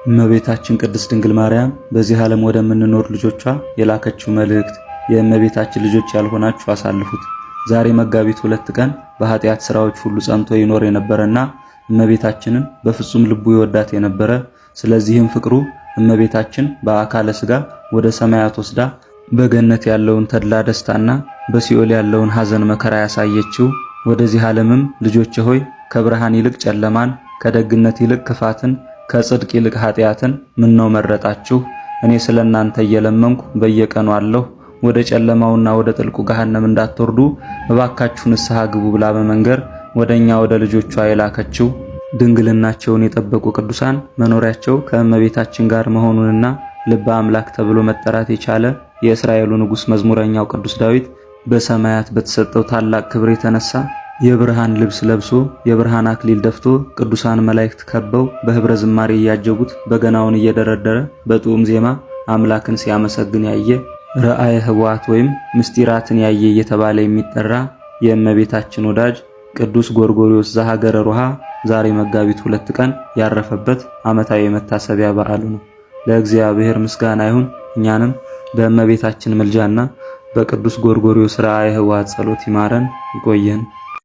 እመቤታችን ቅድስት ድንግል ማርያም በዚህ ዓለም ወደምንኖር ልጆቿ የላከችው መልእክት የእመቤታችን ልጆች ያልሆናችሁ አሳልፉት። ዛሬ መጋቢት 2 ቀን በኃጢአት ስራዎች ሁሉ ጸንቶ ይኖር የነበረና እመቤታችንን በፍጹም ልቡ ይወዳት የነበረ፣ ስለዚህም ፍቅሩ እመቤታችን በአካለ ስጋ ወደ ሰማያት ወስዳ በገነት ያለውን ተድላ ደስታና በሲኦል ያለውን ሐዘን መከራ ያሳየችው፣ ወደዚህ ዓለምም ልጆቼ ሆይ ከብርሃን ይልቅ ጨለማን፣ ከደግነት ይልቅ ክፋትን፣ ከጽድቅ ይልቅ ኃጢአትን ምነው መረጣችሁ? እኔ ስለ እናንተ እየለመንኩ በየቀኑ አለሁ። ወደ ጨለማውና ወደ ጥልቁ ገሃነም እንዳትወርዱ እባካችሁ ንስሐ ግቡ ብላ በመንገር ወደኛ ወደ ልጆቿ የላከችው፣ ድንግልናቸውን የጠበቁ ቅዱሳን መኖሪያቸው ከእመቤታችን ጋር መሆኑንና ልበ አምላክ ተብሎ መጠራት የቻለ የእስራኤሉ ንጉሥ መዝሙረኛው ቅዱስ ዳዊት በሰማያት በተሰጠው ታላቅ ክብር የተነሳ የብርሃን ልብስ ለብሶ የብርሃን አክሊል ደፍቶ ቅዱሳን መላእክት ከበው በህብረ ዝማሬ እያጀቡት በገናውን እየደረደረ በጥዑም ዜማ አምላክን ሲያመሰግን ያየ፣ ረአየ ህቡዓት ወይም ምስጢራትን ያየ እየተባለ የሚጠራ የእመቤታችን ወዳጅ ቅዱስ ጎርጎርዮስ ዘሀገረ ሮሃ ዛሬ መጋቢት 2 ቀን ያረፈበት ዓመታዊ የመታሰቢያ በዓሉ ነው። ለእግዚአብሔር ምስጋና ይሁን። እኛንም በእመቤታችን ምልጃና በቅዱስ ጎርጎርዮስ ረአየ ህቡዓት ጸሎት ይማረን ይቆየን።